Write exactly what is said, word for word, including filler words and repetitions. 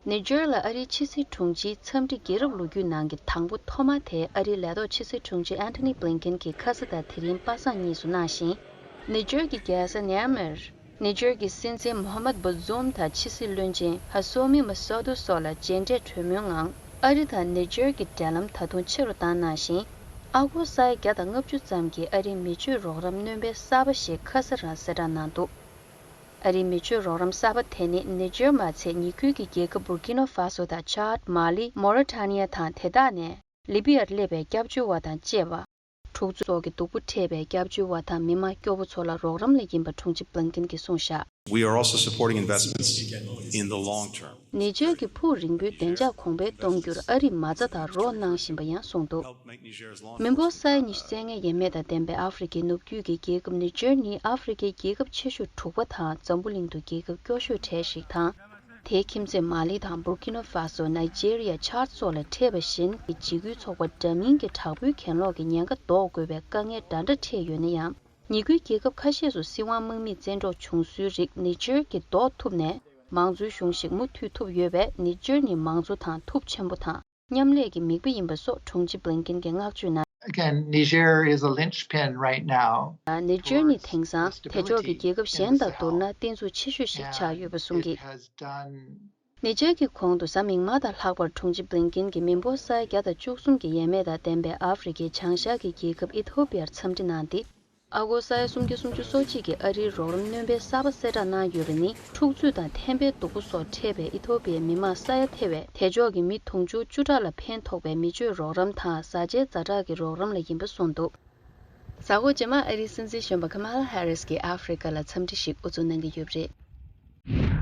ནི་ཇར་ལ་ཨ་རིའི་ཕྱི་སྲིད་དྲུང་ཆེའི་འཚམས་འདྲི་རྒྱལ་རབས་ལོ་རྒྱུས་ནང་གི་དང་པོ་ཐོག་མ་དེ་ཨ་རིའི་ལས་ཐོག་ཕྱི་སྲིད་དྲུང་ཆེ་ཨན་ཐོ་ནི་བྷི་ལིན་ཀེན་གྱིས་ཁ་ས་དང་དེ་རིང་པ་སངས་གཉིས་སུ་གནང་ཞིང་། ནི་ཇར་གྱི་རྒྱལ་ས་ནེ་མེར། ནི་ཇར་གྱི་སྲིད་འཛིན་མོ་ཧ་མད་བྷ་ཛུམ་དང་ཕྱི་སྲིད་བློན་ཆེན་ཧ་སོ་མི་མ་སོ་ཏུ་སོགས་ལ་མཇལ་འཕྲད་གྲོས་མོལ་ངང་། ཨ་རི་དང་ནི་ཇར་གྱི་འབྲེལ་ལམ་ད་དུང་ཆེ་རུ་བཏང་གནང་ཞིང་། ཨ་སྒོར་ས་ཡ་བརྒྱ་དང་ལྔ་བཅུ་ཙམ་གྱི་ཨ་རིའི་མི་སྤྱོད་རོགས་རམ་སྣོན་པའི་གསར་པ་ཞིག་ཁ་ས་རང་གསལ་བསྒྲགས་གནང་འདུག་ཨ་རིའི་མི་སྤྱོད་རོགས་རམ་གསར་པ་དེ་ནི་ནི་ཇར་མ་ཚད་ཉེ་ཁུལ་གྱི་རྒྱལ་ཁབ་བུར་ཀི་ནོ་ཧྥ་སོ་དང་ཆཱཌ། མ་ལི། མོ་རི་ཊ་ནི་ཡ་དང་དེ་དག་ནས་ལི་བི་ཡར་སླེབས་པའི་སྐྱབས་བཅོལ་བ་དང་བཅས་པ། འཁྲུག་རྩོད་སོགས་ཀྱི་སྡུག་པོ་འཕྲད་པའི་སྐྱབས་བཅོལ་བ་དང་མི་མང་སྐྱོ་པོ་ཚོ་ལ་རོགས་རམ་ལ་ཡིན་པ་དྲུང་ཆེ་བྷི་ལིན་ཀེན་གྱིས་གསུངས་བཞག We are also supporting investments in the long term. ནི་ཇར་གྱི་ཕུགས་རིང་པོའི་བདེ་འཇགས་གོང་འཕེལ་གཏོང་རྒྱུར་ཨ་རིས་མ་རྩ་དང་རོགས་གནང་བཞིན་པ་ཡང་གསུངས་འདུག་མི་འབོར་ས་ཡ་ཉི་ཤུ་རྩ་ལྔ་ཡས་མས་དང་ལྡན་པའི་ཨ་ཧྥེ་རི་ཁའི་ནུབ་རྒྱུད་ཀྱི་རྒྱལ་ཁབ་ནི་ཇར་ནི་ཨ་ཧྥེ་རི་ཁའི་རྒྱལ་ཁབ་ཆེ་ཤོས་དྲུག་པ་དང་འཛམ་བུ་གླིང་དུ་རྒྱལ་ཁབ་སྐྱོ་ཤོས་གྲས་ཤིག་དང་། དེའི་ཁྱིམ་མཚེས་མ་ལི་དང་བུར་ཀི་ནོ་ཧྥ་སོ། ནཱི་ཇེ་རི་ཡ། ཆཱཌ་སོགས་ལ་འཕྲད་པ་བཞིན་གྱི་འཇིགས་སྐུལ་ཚོགས་པ་འདྲ་མིན་གྱི་དྲག་པོའི་གྱེན་ལོག་གི་ཉེན་ཁ་ཟློག་དགོས་པའི་དཀའ་ངལ་འདྲ་འདྲ་འཕྲད་ཡོད་ན་ཡང་། ཉེ་ཁུལ་རྒྱལ་ཁབ་ཁ་ཤས་སུ་སྲིད་དབང་དམག་མིས་བཙན་འཕྲོག་བྱུང་སྲོལ་རིགས་ནི་ཇར་གྱིས་ཟློག་ཐུབ་ནས། མང་གཙོའི་གཞུང་ཞིག་མུ་མཐུད་ཐུབ་ཡོད་པས། ནི་ཇར་ནི་མང་གཙོ་དང་ཐུགས་ཆེན་པོ་དང་མཉམ་ལས་ཀྱི་མིག་དཔེ་ཡིན་པ་སོགས་དྲུང་ཆེ་བྷི་ལིན་ཀེན་གྱིས་བསྔགས་བརྗོད་གནང་། Again, Niger is a linchpin right now. ནི་ཇར་ནི་དེང་སང་དེ་ཕྱོགས་ཀྱི་རྒྱལ་ཁབ་གཞན་དང་བསྡུར་ན་བརྟན་ཚུགས་ཆེ་ཤོས་ཤིག་ཆགས་ཡོད་པ་གསུངས་ཀྱིས། ནི་ཇར་གྱི་གོང་དུ་གཟའ་མིག་དམར་དང་ལྷག་པར་དྲུང་ཆེ་བྷི་ལིན་ཀེན་གྱིས་མི་འབོར་ས་ཡ་བརྒྱ་དང་བཅུ་གསུམ་གྱི་ཡས་མས་དང་ལྡན་པའི་ཨ་ཧྥེ་རི་ཁའི་བྱང་ཤར་གྱི་རྒྱལ་ཁབ་ཨི་ཐོ་པི་ཡར་འཚམས་འདྲི་གནང་སྟེ། ཨ་སྒོར་ས་ཡ་སུམ་བརྒྱ་སུམ་ཅུ་སོ་གཅིག་གི་ཨ་རིའི་རོགས་རམ་སྣོན་པའི་གསར་པ་གསལ་བསྒྲགས་གནང་ཡོད་པ་ནི། འཁྲུག་རྩོད་དང་ཐན་པའི་སྡུག་པོ་སོགས་འཕྲད་པའི་ཨི་ཐོ་པི་ཡའི་མི་མང་ས་ཡ་ཐེ་བའི་དེ་ཕྱོགས་ཀྱི་མི་དུང་ཕྱུར་བཅུ་ཕྲག་ལ་ཕན་ཐོགས་པའི་མི་སྤྱོད་རོགས་རམ་དང་བཟའ་བཅའི་ཛ་དྲག་གི་རོགས་རམ་ལ་ཡིན་པ་གསུངས་འདུག་གཟའ་འཁོར་རྗེས་མར་ཨ་རིའི་སྲིད་འཛིན་གཞོན་པ་ཁ་མ་ལ་ཧེ་རིས་ཀྱིས་ཨ་ཧྥེ་རི་ཁ་ལ་འཚམས་འདྲི་ཞིག་དབུ་འཛུགས་གནང་གི་ཡོད་པ་རེད།